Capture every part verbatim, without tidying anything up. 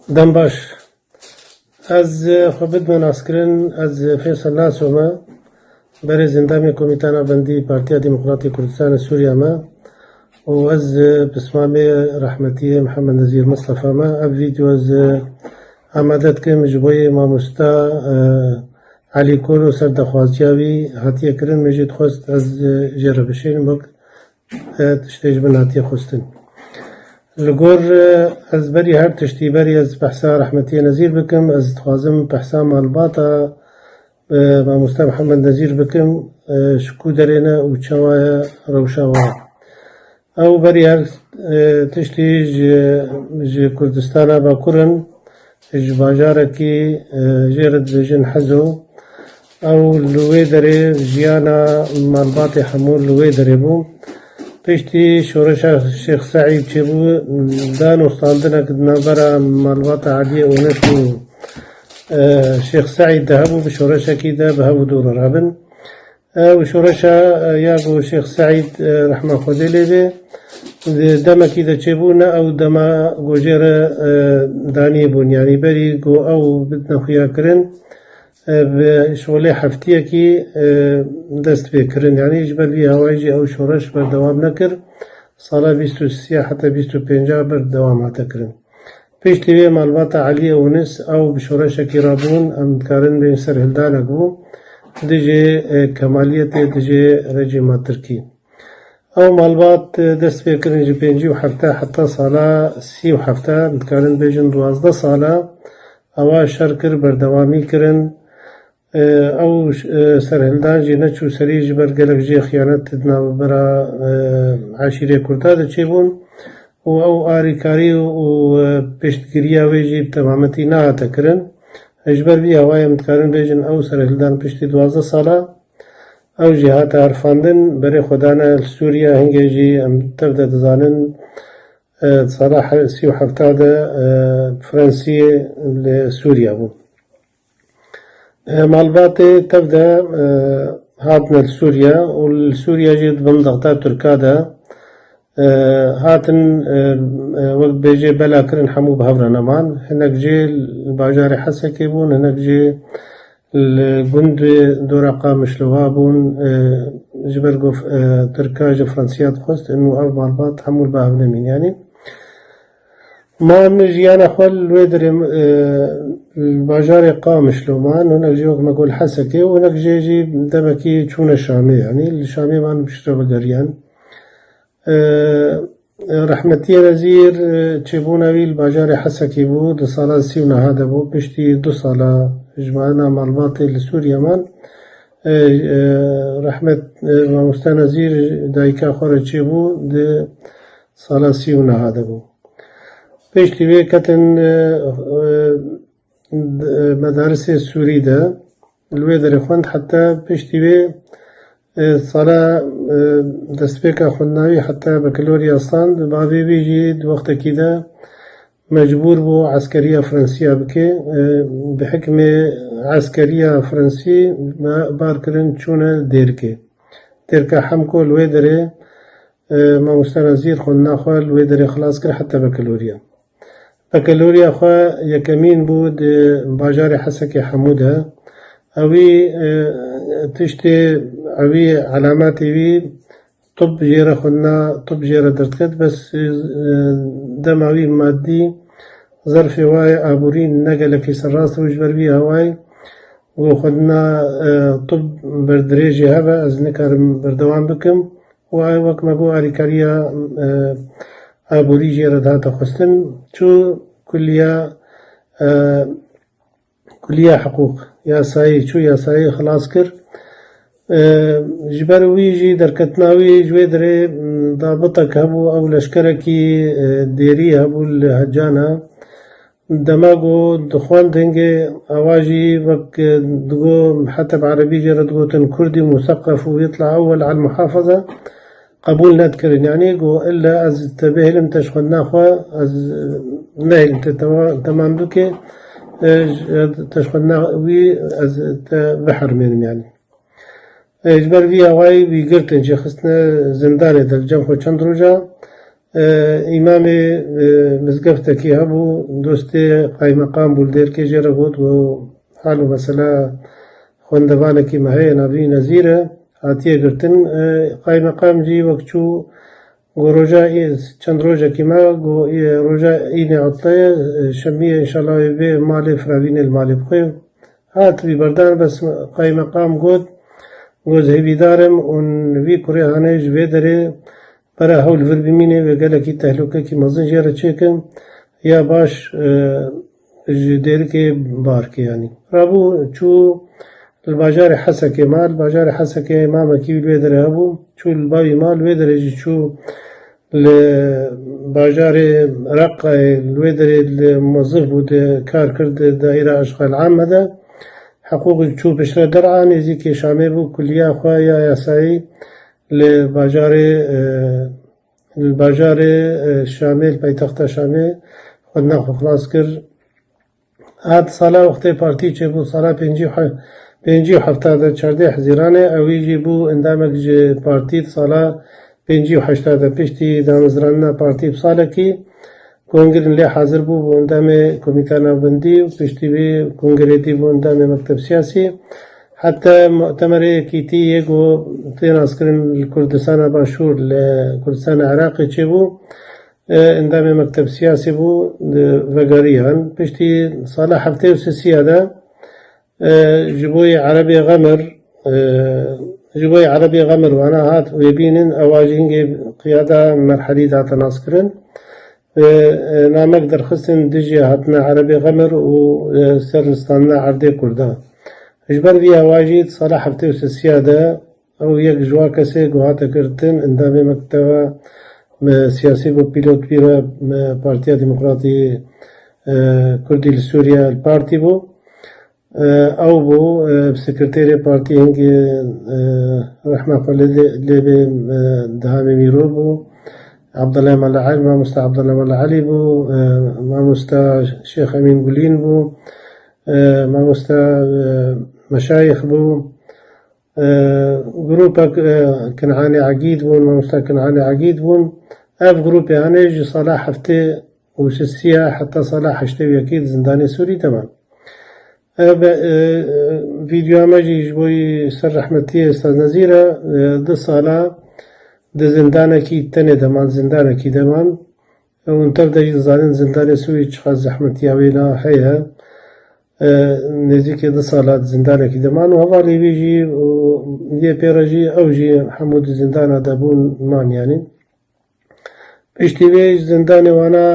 Dem baş. Ez, e, xwe bidime naskirin, ez, e, Fêsal Naso me, berêz endamê Komîta Navbendî Partiya Demokratîk Kurdistan Sûriya me û ez, e, pismamê rehmetiyê Mihemed Nezîr Mistefa me. Ev vîdeo ez, e, amade dikim ji bo yê mamosta, e, Elî Kolo ser daxwaziya wî hatiye kirin, min jî dixwest ez, e, jê re bişênim wek, e, tiştê ji min hatiye xwestin. Li gor, e, ez berî her tiştî, berî ez behsa rehmetiyê Nezîr bikim, ez dixwazim behsa malbata, e, mamosta Mihemed Nezîr bikim, e, ji ku derê ne û çawa ye rewşa wan. Ew berî her, e, tiştî ji, ji Kurdistana Bakur in, ji bajarekî, e, jê re dibêjin Hezo. Ew li wê derê jiyana malbatê hemû li wê derê bû. Piştî şoreşa Şêx Seîd çêbû, danûstandinek di navbera malbata Eliyê Onis û, e, Şêx Seîd de hebû, bi şoreşekî de bi hev û dû re rabin. Ew şoreşa, e, ya ku Şêx Seîd, e, rehma Xwedê lê be, di demekî de çêbû, ne ew dema ku jê re, e, danî bûn. Yanî berî ku ew bidine xuya kirin, e, bi şolê heftiyekî, e, dest pê kirin. Yanî ji ber vî hawayî jî ew şoreş berdewam nekir. Sala bîst û sê heta bîst û pênc berdewam hate kirin. Piştî wê malbata Eliyê Onis ew bi şoreşekî rabûn, em dikarin bêjin serhildanek bû, dijî, e, Kemaliyetê, dijî rejîma Tirkî. Ew malbat, e, dest pê kirin ji pêncî û hefte heta sala sî û hefte, em dikarin bêjin duwazdeh sala, ewa şer kir, berdewamî kirin. E, ew, e, serhildan jî neçû serî ji ber gelek jê xiyanet di navbera, e, eşîrê Kurda de çêbûn û ew arîkarî û, e, piştgiriya wê jî bi temametî nehate kirin. Ji ber vî hawayê em dikarin bêjin ew serhildan piştî duwazdeh sala ew jî hate erfandin, berê xwe dane li Sûriye, hingê jî em tev de dizanin, e, sala he-, sî û hefta de, e, Fransiyê li Sûriye bû. E, malbatê tev de, e, hatine li Sûriye û li Sûriye jî di bin dexta Tirka de, e, hatin, e, e, wek dibêjê bela kirin hemû bi hev re neman. Hinek jê li bajarê Hesekê bûn, hinek jî li gund dora Qamişlova bûn, e, ji ber ku, e, Tirka ji Fransiya dixwest, û ev malbat hemû li ba hev nemîn. Yanî, Man jiyana xwe li wê derê, e, li bajarê Qamişlo man, hinek jî wek me got li Hesekê û hinek jê jî demekî çûne Şamê, yanî li Şamê man piştre vegeriyan. E, e, rehmetiyê Nezîr, e, çêbûna wî li bajarê Hesekê bû, di sala sî û neha de bû, piştî du sala ji me malbatê li Sûriye man. E, e, rehmet, e, mamoste Nezîr dayika xwe re çêbû, di sala sî û neha de bû. Piştî wê ketin, e, e, medarisê Sûrî de, li wê derê xwend, heta piştî wê, e, sala, e, destpêka xwendina wî heta bakaloriya stand, bavê wî jî di wextekî de mecbûr bû eskeriya Fransiya bike. E, bi hikmê eskeriya Fransî me bar kirin çûne Dêrikê. Dêrka Hemko li wê derê, e, mamoste Nezîr xwendina xwe li wê derê xilas kir heta bakaloriya. Bakaloriya xwe yekemîn bû di bajarê Hesekê hemû de. Ewî, e, tiştê, ewî elametê wî tib jê re xwendina, tib jê re derdiket, bes, e, dema wî madî zerfê wayê aborî ne gelekî serrast bû, ji ber vî hawayê got xwendina, e, tib berdirêjê hebe, ez nikarim berdewam bikim. Û ew wek me got alîkariya, e, aborî jê re dihate xwestin, çû kuliya, e, kuliya hiqûq, yasayî, çû yasayî xilas kir. E, ji ber wî jî derketina wî ji wê derê, m, dabitek hebû, ew leşkerekî, e, dêrî hebû li Hecana. Dema ku dixwend hingê ewa jî wek digo, heta bi erebî jê re digotin Kurdî museqef û yitla ewwel al muhafaza qebûl nedikirin. Yanî ku ille ez te bihêlim te ji xwendina xwe, ez nehêlim te tewa-, temam bike, e, ji, te ji xwendina wî ez te bihermênim yanî. E, ji ber vî awayî wî girtin, jê xistine zindanê de li cem xwe çend roja. E, îmamê, e, mizgeftekî hebû, dostê qaymeqam bû, li Dêrkê jê re got, got, hal û mesela xwendevanekî me heye, navî Nezîr e, hatiye girtin. E, qaymeqam jî wek çû, got, roja î-, çend rojekî me, got, î-, roja înê etle ye, e, şemiyê înşallah wê bê malê, firavînê li malê bixwe. Hat vî berdan, bes qaymeqam got, got, hêvîdar im hûn vî kurê hanê ji vê derê bera hewl vir bimîne, wê gelekî tehlûkekî mezin jê re çêkin, ya baş, e, ji Dêrikê bar ke, yanî. Rabû çû li bajarê Hesekê ma, li bajarê Hesekê mamekî wî li wê derê hebû, çû li bavî ma, li wê derê jî çû li bajarê Reqayê, li wê derê li muzif bû, di kar kir di daîra eşxal ame de. Heqûq çû piştre der'a, nêzîkê Şamê bû, kuliya xwe ya yasayî li bajarê, e, li bajarê, e, Şamê, li paytexta Şamê xwendina xwe xilas kir. Hat sala wextê partî çêbû, sala pêncî û he-, pêncî û hefta de, çardeh Hezîranê, ewî jî bû endamek ji partî di sala pêncî û heşta de. Piştî damezrandina partî bi salekî, kongirin lê hazir bû, bû endamê Komîta Navbendî û piştî wî kongirê dî bû endamê Mekteb Siyasî. Heta mutemerê yekîtî yê ku tê naskirin li Kurdistana Başûr, li Kurdistana Iraqê çêbû, e, endamê Mekteb Siyasî bû, e, vegeriyan. Piştî sala heftê û sisiya de, e, ji bo yê Erebê Xemir, e, ji bo yê Erebê Xemir wana hat wê bînin, ewa jî hingê qiyada merhelî date naskirin. E, e, namek derxistin dijî hatina Erebê Xemir û, e, ser standina erdê Kurda. Ji ber vî hewa jî di sala heftê û sisiya de, ew yek ji wan kesê ku hate girtin, endamê mekteba, me, siyasî bû, pîlotbîra, me, Partiya Demokratî, e, Kurdî li Sûriye, li partî bû. E, ew bû, e, sekreterê partî hingê, e, rehma xwe lê, lê bê, e, Dihamê Mîro bû. Abdullah Mala Elî, mamosta Abdullah Mala Elî bû, e, mamosta Şêx Emîn Gulîn bû, e, mamosta, e, Meşayix bû. E, grûpek, e, Kinanê Egîd bûn, mamosta Kinanê Egîd bûn. Ev grûpê hanê ji sala heftê û sisiya heta sala heştê û yekê di zindanê Sûrî de man. Ev, e, e, vîdyoya me jî ji bo yî ser rehmetiyê Ustaz Nezîr e, e, du sala di zindanekî tenê de man, zindanekî de man. Hûn tev de jî dizanin zindanê Sûrî çiqas zehmetiya wê na heye. E, nêzîkî du sala di zindanekî de man û hevalê wî jî û yê pê re jî, ew jî hemû di zindana de bûn, man yanî. Piştî vê ji zindanê wana,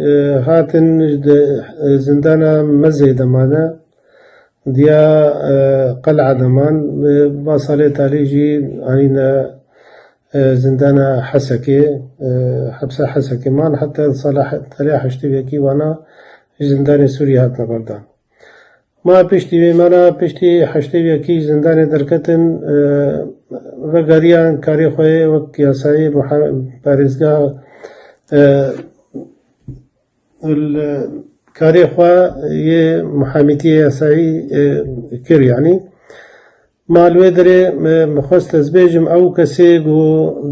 e, hatin ji de, e, zindana Mezê de mane. Diya, e, Qel'a de man, e, va salê talî jî anîne, e, zindana Hesekê, e, hepsa Hesekê man, heta sala he-, tariha heştê û yekî wana ji zindanê Sûriyê hatine berdan. Ma piştî vê, me re piştî heştê û yekî ji zindanê derketin, e, vegeriyan karê xwe yê wek yasayê muha-, parêzgeha, e, li karê xwe yê muhamîtiyê yasayî, e, kir, yanî. Ma li wê derê, e, min xwest ez bêjim, ew kesê ku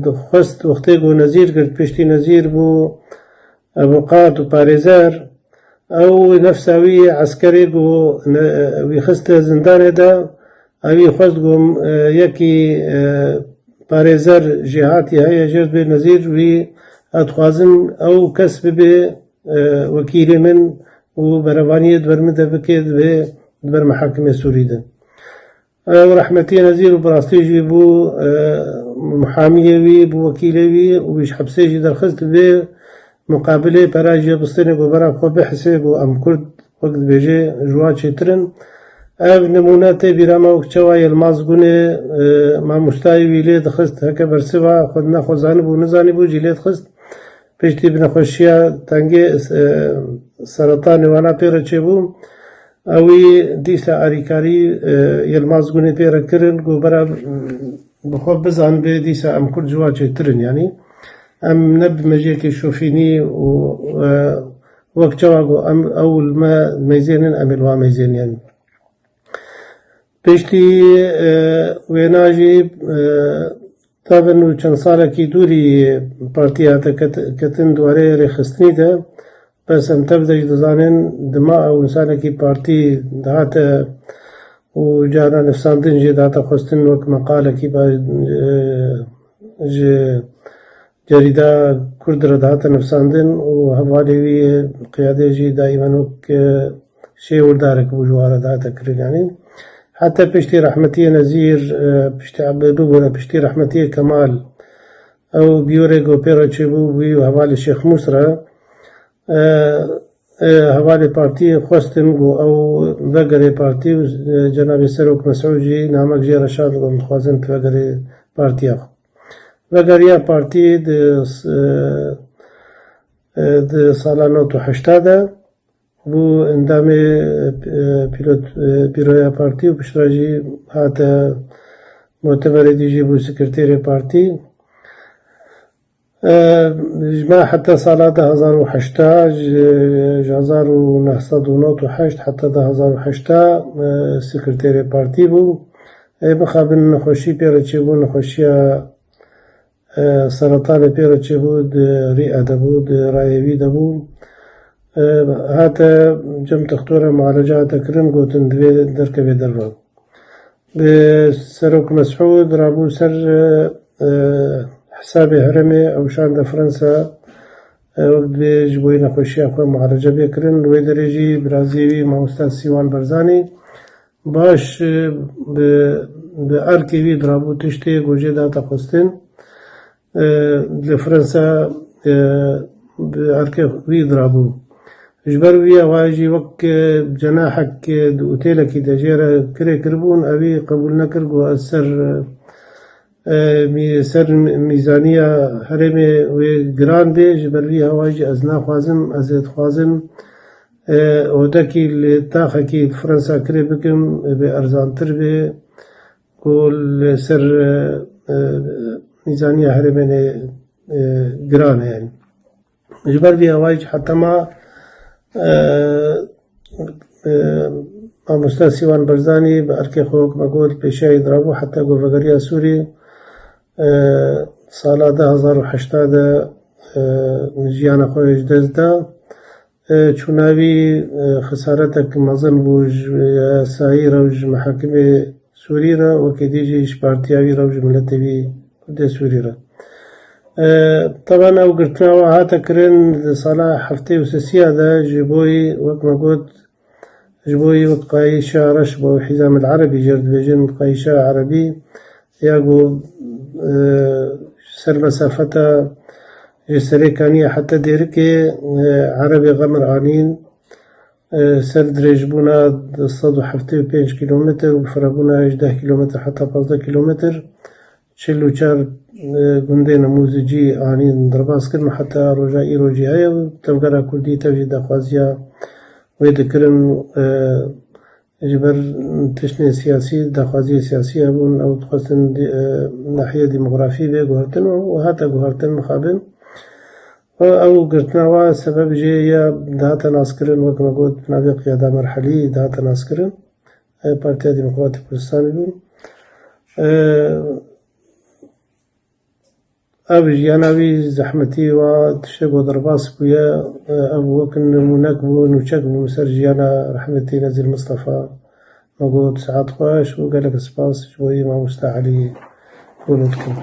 dixwest wextê ku Nezîr girt, piştî Nezîr bû, evuqat û parêzer, ew nefsa wî yê eskerê ku ne-, wî xiste zindanê de, ewî xwest ku, e, yekî, e, parêzer jêhatî heye jêr dibê Nezîr, wî ez dixwazim ew kes bibe, e, wekîlê min û berevaniyê di ber min de bike, divê di ber mihakimê Sûrî de. Ew rehmetiyê Nezîr û bi rastî jî bû, e, muhamiyê wî, bû wekîlê wî û wî ji hepsê jî derxist, vê muqabilê pera jê bistêne ku bera xwe bihise ku em Kurd, wek dibêje, ji wan çêtir in. Ev nimûne tê bîra me wek çawa Yilmaz Gunê, e, mamostayê wî lê dixist, heke bersiva xwe nexwe zanibû, nizanîbû jî lê dixist. Piştî bi nexweşiya tengê, e, seretanê wana pê re çêbû. Ewî dîsa alîkarî, e, Yilmaz Gunê pê re kirin, ku bera, mm, bi xwe bizanibê dîsa em Kurd ji wan çêtir in, yanî. Em ne bi mejiyekê şofînî û, e, wek çawa ku em ew li me meyzênin, em ê li wan meyzênin, yanî. Piştî, e, wêna jî, e, Tevin û çend salekî dûrî partî hate ket-, ketin di warê rêxistinî de, bes em tev de jî dizanin, dima ew însanekî partî dihate û cara nivsandin jî dihate xwestin wek meqalekî ba-, e, ji cerîda Kurd re dihate nivsandin û hevalê wî yê qiyadê jî daîmen wek, e, şêwirdarek bû ji wan re dihate kirin. Yanî heta piştî rehmetiyê Nezîr, e, piştî Ebe-, bibûre piştî rehmetiyê Kemal, ew bîyorê ku pê re çêbû, wî û hevalê Şêx Mûs re, e, e, hevalê partiyê xwestin ku ew vegerê partî û, e, cenabê Serok Mesûd jî namek jê re şand ku em dixwazin tu vegerê partiya xwe. Vegeriya partî di s-, e, e, di sala nod û heşta de bû endamê, e, pîlot, e, bîroya partî û piştre jî hate muteberê dî jî bû sekreterê partî. E, ji me heta sala du hezar û heşta, ji, ji hezar û neh sed û nod û heşt heta du hezar û heşta, e, sekreterê partî bû. E, mixabin nexweşî pê re çêbû, nexweşiya, e, seretanê pê re çêbû, di rî de bû, di rayê wî de bû. E, hate cem textora mualeca hate kirin, gotin divê derkeve derve. Bi Serok Mesûd rabû ser, e, hesabê herêmê, ew şande Fransa, e, wek divê ji bo nexweşiya xwe mualece bê kirin. Li wê derê jî biraziyê wî mamosta Sîwan Barzanî baş, e, bi, bi erkê wî dirabû tiştê ku jê dihate xwestin, e, li Fransa, e, bi erkê wî dirabû. Ji ber wî ewa jî wek, e, cenahek, e, di otêlekî de jê re kirê kiribûn, ewî qebûl nekir ku ez ser, e, mî-, ser mî-, mîzaniya herêmê wê giran bê, ji ber vî hewa jî ez naxwazim, ez ê dixwazim, e, odekî li taxekî li Fransa kirê bikim, e, bê erzantir bê, ku li ser, e, e, mîzaniya herêmê ne, e, giran e yani. Ji ber vî hewa jî heta ma, e, e, mamoste Sîwan Barzanî bi erkê xwe wek me got pêşiyayî dirabû heta ku vegeriya Sûrî, e, sala du hezar û heşta de, e, jiyana xwe ji dest da. E, çûna wî, e, xesaretek mezin bû ji yasayî re û ji mihakimê Sûrî re, wekî dî jî ji partiya wî re û ji miletê wî Kurdê Sûrî re. E, teban ew girtina we hate kirin di sala heftê û sisiya de ji bo yî, wek me got, ji bo yî wek qayîşa reş bo Hîzam el Erebî jê re dibêjin, qayîşa erebî, ya ku, e, ser mesafeta ji Serêkaniyê heta Dêrikê, e, erebê xemir anîn, e, ser dirêjbûna du sed û heftê û pênc kîlometr û firebûna ji deh kîlometr heta pazdeh kîlometr, çil û çar, e, gundê nemûzicî anîn derbas kirin û heta roja îro jî heye û tevgera Kurdî tev jî daxwaziya wê dikirin, e, ji ber tiştên siyasî, daxwaziyê siyasî hebûn, ew dixwestin dî-, e, nahiyê demografî bê guhertin û hate guhertin mixabin. Û ew girtina wa sebeb jê ya dihate naskirin, wek me got, bi navê Qiyada Merhelî dihate naskirin. E, Partiya Demokratîk Kurdistanê bûn. E, ev jiyana wî zehmetî wa tiştê ku derbas bûye, e, ev wek nimûnek bû, nûçek bû ser jiyana rehmetî Nezîr Mistefa. Me got, saet xweş û gelek spas ji bo wî mamoste Elî Polo dikim.